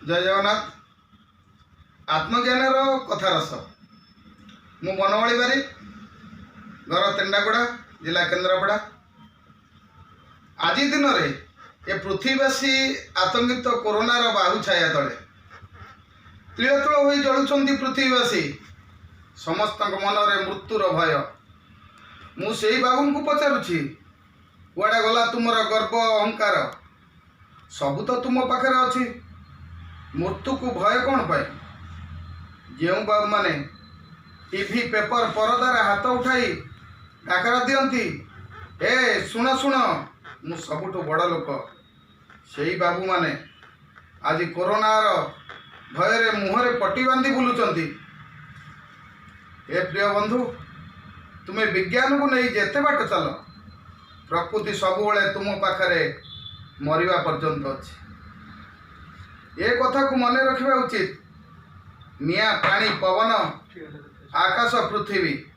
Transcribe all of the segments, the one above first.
ଜୟ ଜଗନ୍ନାଥ। ଆତ୍ମଜ୍ଞାନର କଥା ରସ। ମୁଁ ବନମାଳୀ ବାରିକ, ଘର ତେଣ୍ଡାଗୁଡ଼ା, ଜିଲ୍ଲା କେନ୍ଦ୍ରାପଡ଼ା। ଆଜି ଦିନରେ ଏ ପୃଥିବୀବାସୀ ଆତଙ୍କିତ। କରୋନାର ବାହୁ ଛାୟା ତଳେ ତିଳ ତିଳ ହୋଇ ଜଳୁଛନ୍ତି ପୃଥିବୀବାସୀ। ସମସ୍ତଙ୍କ ମନରେ ମୃତ୍ୟୁର ଭୟ। ମୁଁ ସେଇ ବାବୁଙ୍କୁ ପଚାରୁଛି, କୁଆଡ଼େ ଗଲା ତୁମର ଗର୍ବ, ଅହଙ୍କାର? ସବୁ ତ ତୁମ ପାଖରେ ଅଛି, ମୃତ୍ୟୁକୁ ଭୟ କ'ଣ ପାଇଁ? ଯେଉଁ ବାବୁମାନେ ଟିଭି, ପେପର, ପରଦାରେ ହାତ ଉଠାଇ ଡାକରା ଦିଅନ୍ତି, "ଏ ଶୁଣ ଶୁଣ, ମୁଁ ସବୁଠୁ ବଡ଼ ଲୋକ", ସେଇ ବାବୁମାନେ ଆଜି କରୋନାର ଭୟରେ ମୁହଁରେ ପଟି ବାନ୍ଧି ବୁଲୁଛନ୍ତି। ଏ ପ୍ରିୟ ବନ୍ଧୁ, ତୁମେ ବିଜ୍ଞାନକୁ ନେଇ ଯେତେ ବାଟ ଚାଲ, ପ୍ରକୃତି ସବୁବେଳେ ତୁମ ପାଖରେ ମରିବା ପର୍ଯ୍ୟନ୍ତ ଅଛି। ଏ କଥାକୁ ମନେ ରଖିବା ଉଚିତ। ନିଆଁ, ପାଣି, ପବନ, ଆକାଶ, ପୃଥିବୀ,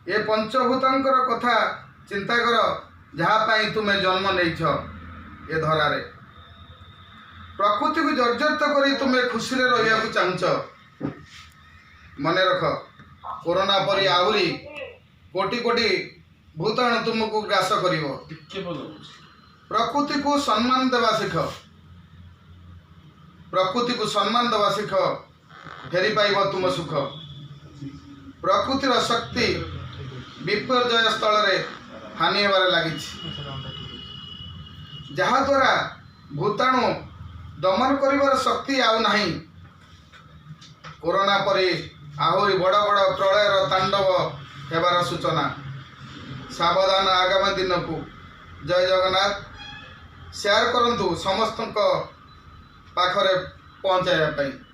ଏ ପଞ୍ଚଭୂତଙ୍କର କଥା ଚିନ୍ତା କର, ଯାହା ପାଇଁ ତୁମେ ଜନ୍ମ ନେଇଛ ଏ ଧରାରେ। ପ୍ରକୃତିକୁ ଜର୍ଜରିତ କରି ତୁମେ ଖୁସିରେ ରହିବାକୁ ଚାହୁଁଛ। ମନେ ରଖ, କରୋନା ପରି ଆହୁରି କୋଟି କୋଟି ଭୂତାଣୁ ତୁମକୁ ଗ୍ରାସ କରିବ। ଟିକେ ଭଲ ଲାଗୁଛି। ପ୍ରକୃତିକୁ ସମ୍ମାନ ଦେବା ଶିଖ। ପ୍ରକୃତିକୁ ସମ୍ମାନ ଦେବା ଶିଖ, ଫେରି ପାଇବ ତୁମ ସୁଖ। ପ୍ରକୃତିର ଶକ୍ତି ବିପର୍ଯ୍ୟୟ ସ୍ଥଳରେ ହାନି ହେବାରେ ଲାଗିଛି, ଯାହାଦ୍ୱାରା ଭୂତାଣୁ ଦମନ କରିବାର ଶକ୍ତି ଆଉ ନାହିଁ। କରୋନା ପରି ଆହୁରି ବଡ଼ ବଡ଼ ପ୍ରଳୟର ତାଣ୍ଡବ ହେବାର ସୂଚନା। ସାବଧାନ ଆଗାମୀ ଦିନକୁ। ଜୟ ଜଗନ୍ନାଥ। ସେୟାର କରନ୍ତୁ ସମସ୍ତଙ୍କ ପାଖରେ ପହଞ୍ଚାଇବା ପାଇଁ।